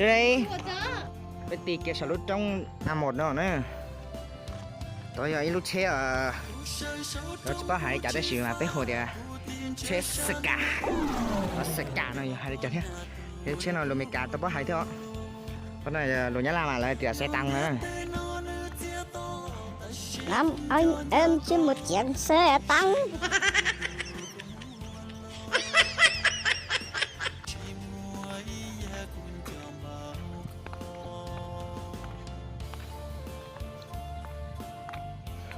Peb ti kiag saum lub roob A một no na. Tod yog ib lub tsheb, lawv tsis paub hais li cas tab sis mas peb hu tias tsheb Seka. Seka no yog hais li cas thiab? Lub tsheb no lus Meskas tau paub hais thiab os. Qhov no lus Nyab Laj mas lawv tias xe tăng na. Lắm, anh em chỉ một chiếc xe tăng.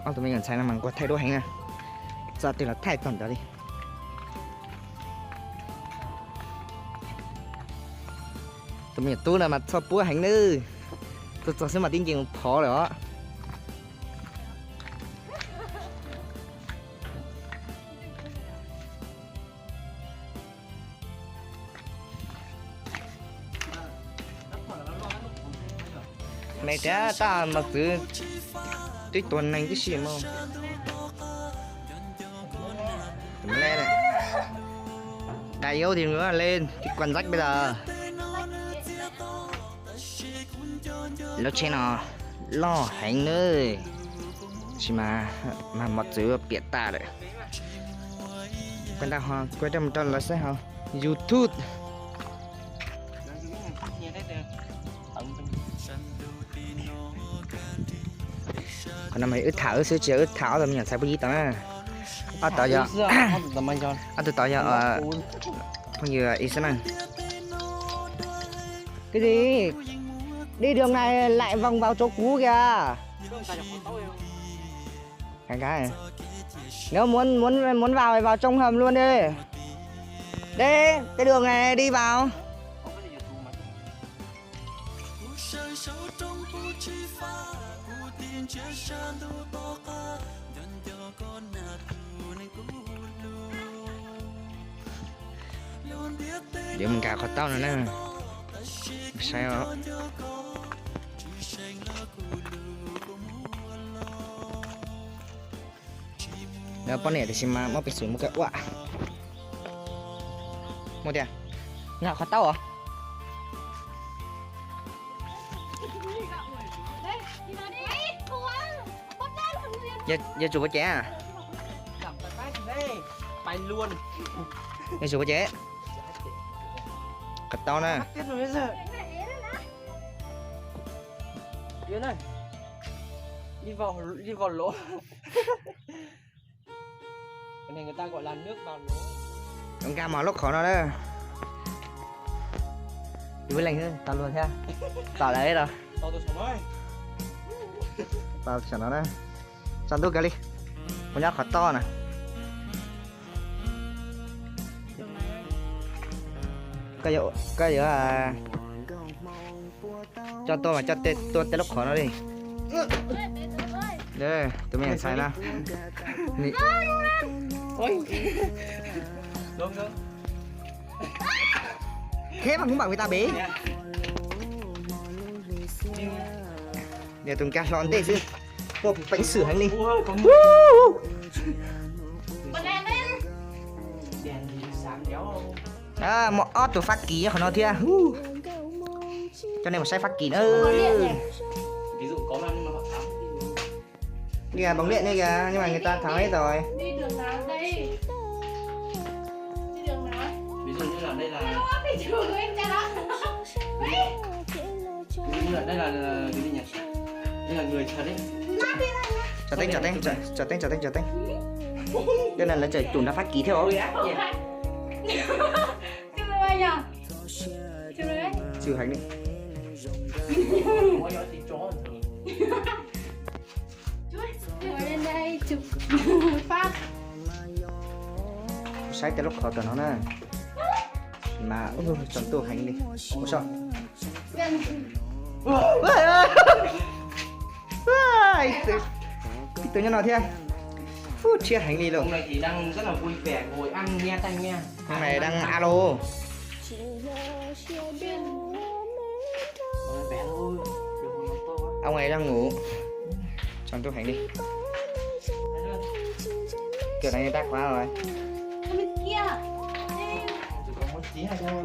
Ob tug me nyuam ntxhais no mas nquag thaij duab heev na. Txoj twg los thaij txog ntawd li. Tus me nyuam tub no mas txhoj puab heev nawb. Txog txog xwb mas tib nce mus phov lawm os. Nws thiab tab mos txwv twb tuag neeg tib si mus. Đại Dấu thì ngứa lên, thì quần rách bây giờ. Lub tsheb no loj heev nawb, tab sis mas mos txwv piam tas lawm. Kuv ntaj ho kuv rau mus rau lawv saib hauv YouTube. Qhov no mas wb tham wb xwb, tsis yog wb tham ob tug me nyuam ntxhais phooj ywg tod na. Ob tod yog, ob tug tod yog phooj ywg ib xwb na. Cái gì? Đi đường này lại vòng vào chỗ cũ kìa. Cái, cái. Nếu muốn, muốn, muốn vào thì vào trong hầm luôn đi. Đi, cái đường này đi vào. Yuav mus nkag qhov taub no na. Saib os. Poj niam tiam sis mas muab peev xwm mus kawg ua. Mus tiag, nkag qhov taub os. Yog tsum pov ces. Yog tsum pov ces. Qhov taub na. Nkag mos lub qhov no na. Ib leeg tau luag thiab. Tom lawv los. Tom saum no na. Tsaus ntuj kawg li. Kuv nyob qhov toj na. Koj yuav, koj yuav coj tuaj mas coj tuaj tej lub qhov no li. Tus me nyuam ntxhais no. Thế mà cũng bảo người ta bế. Niag tus nkag hlo ntej xwb, muaj peev xwm heev li. Muaj ob tug Fab Kis nyob qhov no thiab. Coj nej mus saib Fab Kis na. Kìa, bóng điện đây kìa, nhưng mà người ta tháo hết rồi. Vis dụ như là đây là, là cái gì nhỉ? Đây là người thật đấy. Chào Tết, chào Tết, chào, chào Tết, chào Tết, chào Tết. Đây là, là chạy chủ nạp phát ký theo. Chịu hành đi. Ngồi lên đây chụp Pháp. Saib tej lub qhov tom no na. Mas ub, tsaus ntuj heev li. Ua so. Ib tug nyob no thiab. Ub, thiab heev li lauj. Hôm nay thì đang rất là vui vẻ ngồi ăn nha, Tây nha. Hôm nay đang alo. Ông này đang ngủ. Tsaus ntuj heev li. Kiểu này người ta khóa rồi. Không biết kia. Đây. Chỉ có một tí thôi.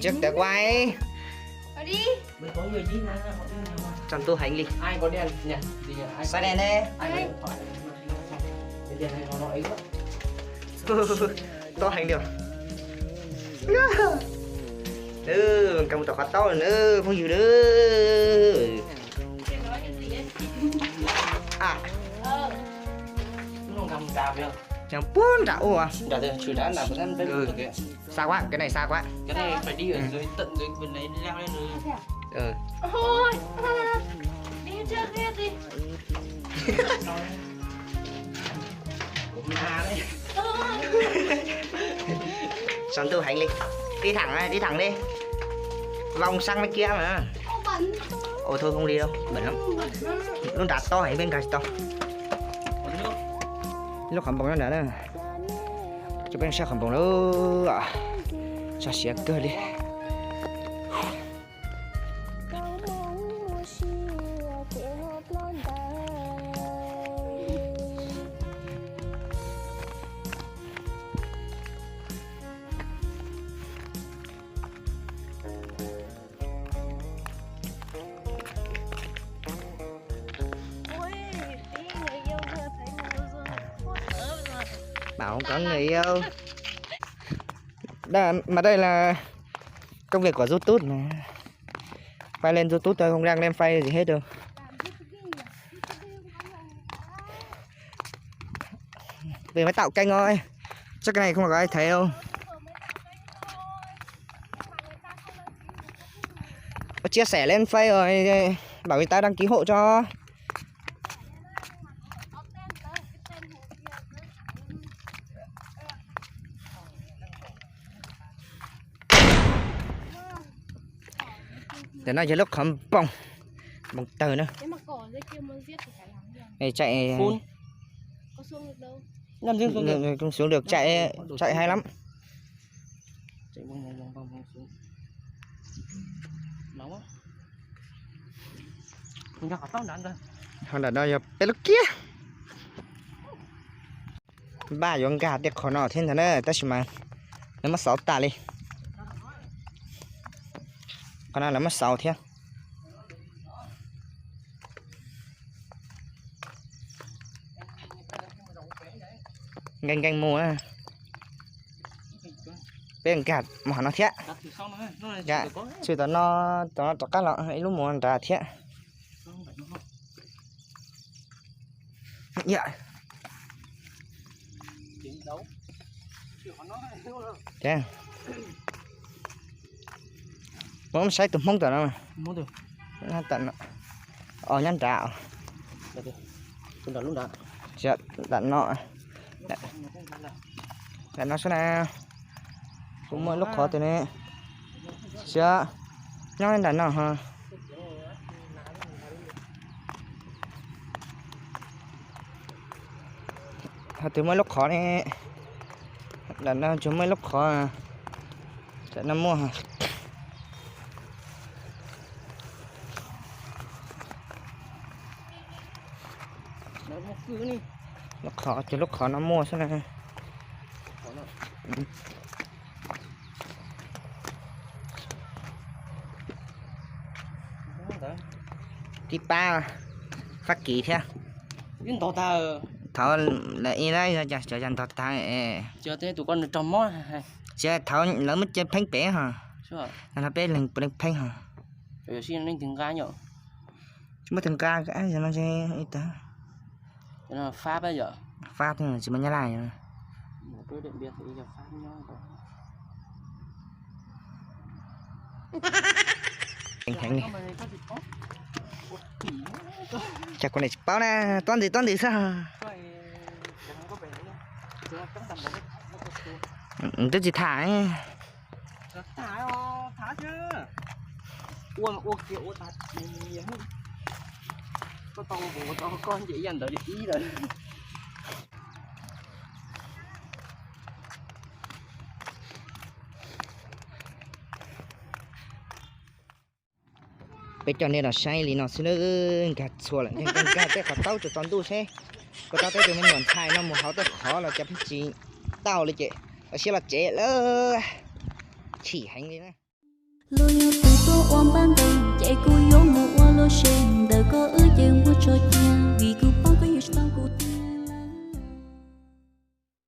Trước tới quay. Trong tôi hành đi. Sai đèn đi. Tôi hành đi. Ư, cầm tỏ khóa táo rồi nữa, phong dữ nữa. À. Chẳng bốn đã ua. Đã được, trừ đã là bốn năm. Xa quá, cái này xa quá. Cái này phải đi ở dưới, tận dưới bên đấy leo lên rồi. Ừ. Ôi, đi trước kia đi. Ôi. Sao tôi hành đi. Đi thẳng này, đi thẳng đi. Vòng sang bên kia mà. Ô, bẩn. Ôi thôi không đi đâu, bẩn lắm. Bẩn lắm. Nó đã to hay bên cạnh to. Lub qhov npoos no ntawd na. Coj peb saib qhov npoos lawm. Tso siab kawg li. Bảo không có người yêu. Đây, mà đây là công việc của YouTube này. Quay lên YouTube thôi, không đăng lên Face gì hết đâu. Về mới tạo kênh thôi. Chắc cái này không có ai thấy đâu. Có chia sẻ lên Face rồi, bảo người ta đăng ký hộ cho. Ntawm no yog lub qhov npoos, npoos tawg na. Ê, chạy, không xuống được, chạy, chạy hay lắm. Ho ntawm no yog peb lub kiab. Npaj yuav nkag tej qhov no thiab ntag na, tab sis mas lawv muab xauv tas li. Qhov no lawv muab xauv thiab. Nkees nkees mus na. Peb nkag mus qhov no thiab. Tshwm tom no, tom no rov qab los ib lub mus nrad thiab. Muab saib tus Hmoob tom no. Os, nyob nrad. Nram no, nram no xwb na. Kuv muaj lub qhov twg ne? Siab, nyob nram no ho. Ho twg muaj lub qhov ne? Nram no tsuas muaj lub qhov. Nram no muaj. Lub qhov, ces lub qhov no muaj xwb na. Tib pab Fab Kis thiab. Thaud lawv ib lab yog cov yog ntog tag. Tsis, thaud lawv muab cia pheej pem ho. No peb leeg puav leej pheej ho. Tsis muaj tus nqa, ib tag. Fab thiab tsis muaj Nyab Laj. Cas kuv niam tsis paub na, tob ntws tob ntws xwb. Twb tsis tham. Ua ua kiag ua tag, koj tau ua tau koj nce yaj ntawd li ib lawm. Peb coj nej los saib li no xwb na, nkag txhua lawm, nkag tej qhov taub tsaus tsaus ntuj seb puas tau tej tus me nyuam ntxhais no mus hauv tej qhov los cas pheej tsis tau li ces los siab los tsev lawm, chim heev li na. Luag yog tus tuaj ua npab ntawd ces kuv yuav mus ua luag se ntawm koj wb ces muab tso cia, vim kuv paub koj yuav tsis tau kuv